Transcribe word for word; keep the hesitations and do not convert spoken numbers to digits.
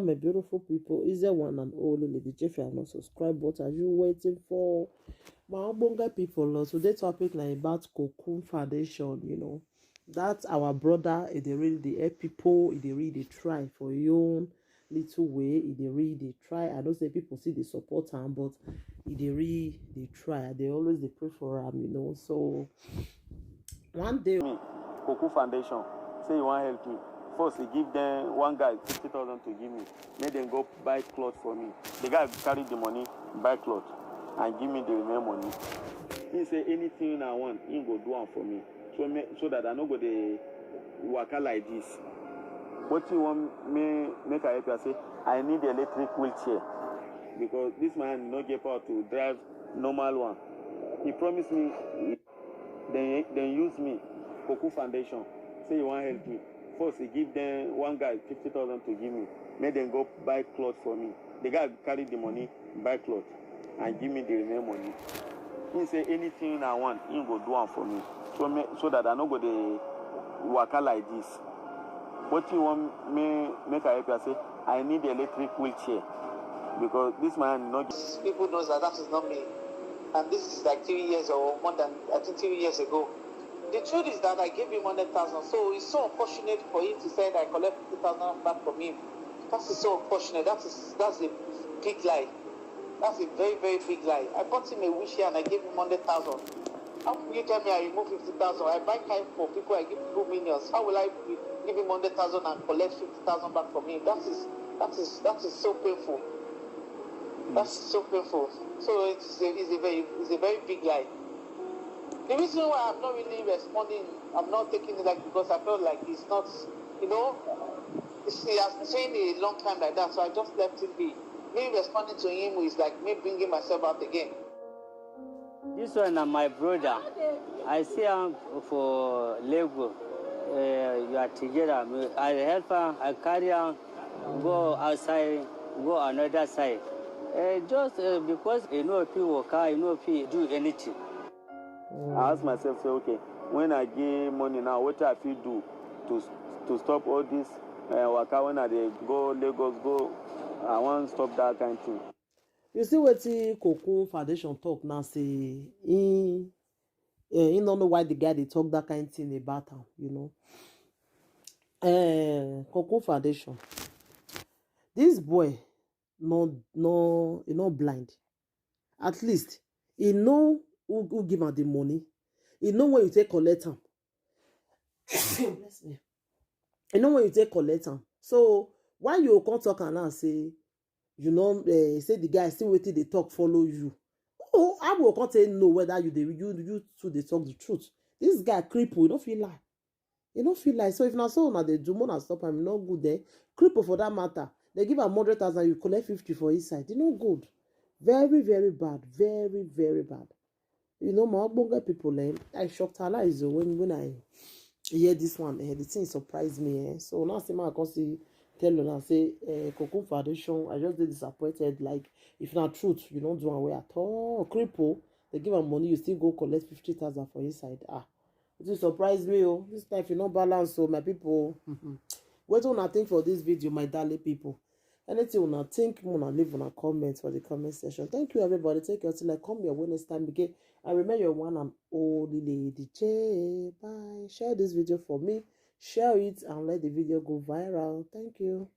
My beautiful people, is there one and only Lady J? If you have not subscribed, what are you waiting for? My ogbonge people, uh, today topic na about Cocoon Foundation, you know. That our brother, e dey really dey help people, e dey really dey try for your own little way, e dey really dey try. I know say people see the support am, but e dey really dey try. They always dey pray for am, you know. So one day, me, Cocoon Foundation, say you wan help me. First, he give them one guy fifty thousand to give me. Make them go buy cloth for me. The guy carry the money, buy cloth, and give me the remaining money. He say anything I want, he go do am for me. So me, so that I no go dey waka like this. What you want me make I help you? I say I need electric wheelchair because this man no get power to drive normal one. He promised me, then then use me, Cocoon Foundation. Say you wan help me. First, he give them one guy fifty thousand to give me. Make them go buy cloth for me. The guy carry the money, buy cloth, and give me the remaining money. He say anything I want, he go do am for me. So me, so that I no go dey waka like this. What you want me make I help you? I say I need electric wheelchair because this man no. People knows that that is not me, and this is like three years or more than, I think, three years ago. The truth is that I gave him hundred thousand, so it's so unfortunate for him to say that I collect fifty thousand back from him. That is so unfortunate. That is that's a big lie. That's a very, very big lie. I bought him a wheelchair and I gave him hundred thousand. How can you tell me I remove fifty thousand? I buy car for people, I give people millions. How will I give him hundred thousand and collect fifty thousand back from him? That is that is that is so painful. That's so painful. So it's a, it's a very it's a very big lie. The reason why I'm not really responding, I'm not taking it like because I felt like it's not, you know, it's, it has been saying a long time like that, so I just left it be. Me responding to him is like me bringing myself out again. This one na my brother. I see am for Lagos. Uh, you are together. I help am, I carry am go outside, go another side. Uh, just uh, because e no fit waka, e no fit do anything. I ask myself, say, okay, when I get money now, what I fit do to to stop all this uh, waka when I dey go Lagos, go, I wan stop that kind thing. You see wetin Cocoon Foundation talk now, say he, eh, he no know why the guy dey talk that kind thing about am, you know. Eh, Cocoon Foundation, this boy no no he no blind. At least he know who, who give am the money. He know when you take collect am. Bless me. He know when you take collect am. So why you come talk am now say you know uh, say the guy still wetin dey talk follow you? Oh, I will come tell know whether you dey you you too dey talk the truth. This guy cripple, you no fit lie. You no fit lie. So if na so una dey do, una stop am, e no good. Eh, cripple for that matter, they give am hundred thousand, you collect fifty for inside. E no good. Very, very bad. Very, very bad. You know, my ogbonge people, eh, I shocked her eyes o when when I hear this one. Eh, the thing surprised me. Eh. So now see my come see tell una say uh, Cocoon Foundation. I just dey disappointed. Like if na truth, you no do am well at all. Cripple, they give am money, you still go collect fifty thousand for inside. Ah, it will surprise me. Oh, this life you no balance. So my people, what do una think for this video, my darling people? Anything una think, una leave una comment for the comment section. Thank you, everybody. Take care till I come your Wednesday time again. I remain your one and only Lady J. Bye. Share this video for me. Share it and let the video go viral. Thank you.